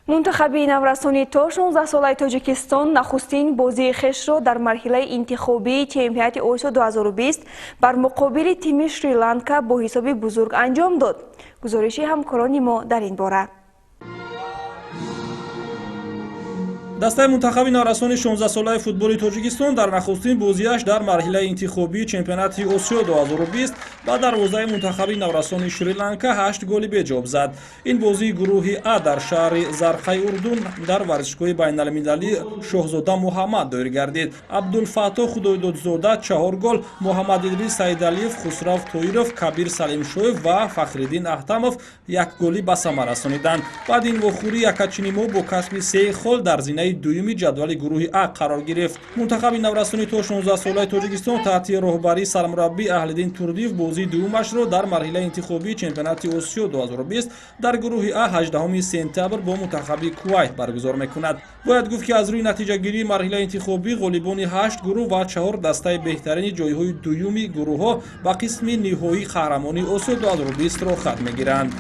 Мунтахаби наврасони то 16 солаи Тоҷикистон нахустин бозии хешро дар марҳилаи интихобии чемпионати Осиё 2020 бар муқобили тими Шри-Ланка бо ҳисоби бузург анҷом дод. Гузориши ҳамкорони мо дар ин бора. Дастаи мунтахаби наврасони 16-солаи футболи Тоҷикистон дар нахустин бозиаш дар марҳилаи интихобии чемпионати Осиё 2020 ба дарвозаи мунтахаби наврасони Шри-Ланка ҳашт голи беҷоб зад. Ин бозии гурӯҳи А дар шаҳри Зарқаи Урдун дар варзишгоҳи байналмилалӣ Шоҳзода Муҳаммад доир гардид. Абдулфаттоҳ Худойдодзода чаҳор гол, Муҳаммад Идрис Саидалиев, Хусрав Тоиров, Кабир Салимшоев ва Фахриддин Аҳтамов як голӣ ба самар расониданд. Баъди ин вохӯрӣ якачини мо бо касби се хол дар зинаи дуюми ҷадвали гурӯҳи А қарор гирифт. Мунтахаби наврасони то 16-солаи Тоҷикистон таҳти роҳбарии сармураббӣ Аҳлиддин Турдиев бозии дуюмашро дар марҳилаи интихобии чемпионати Осиё 2020 дар гурӯҳи А 18 сентябр бо мунтахаби Кувайт баргузор мекунад. Бояд гуфт, ки аз рӯи натиҷагирии марҳилаи интихобӣ ғолибони ҳашт гурӯҳ ва чаҳор дастаи беҳтарини ҷойҳои дуюми гурӯҳҳо ба қисми ниҳоии қаҳрамонии Осиё 2020 роҳхат мегиранд.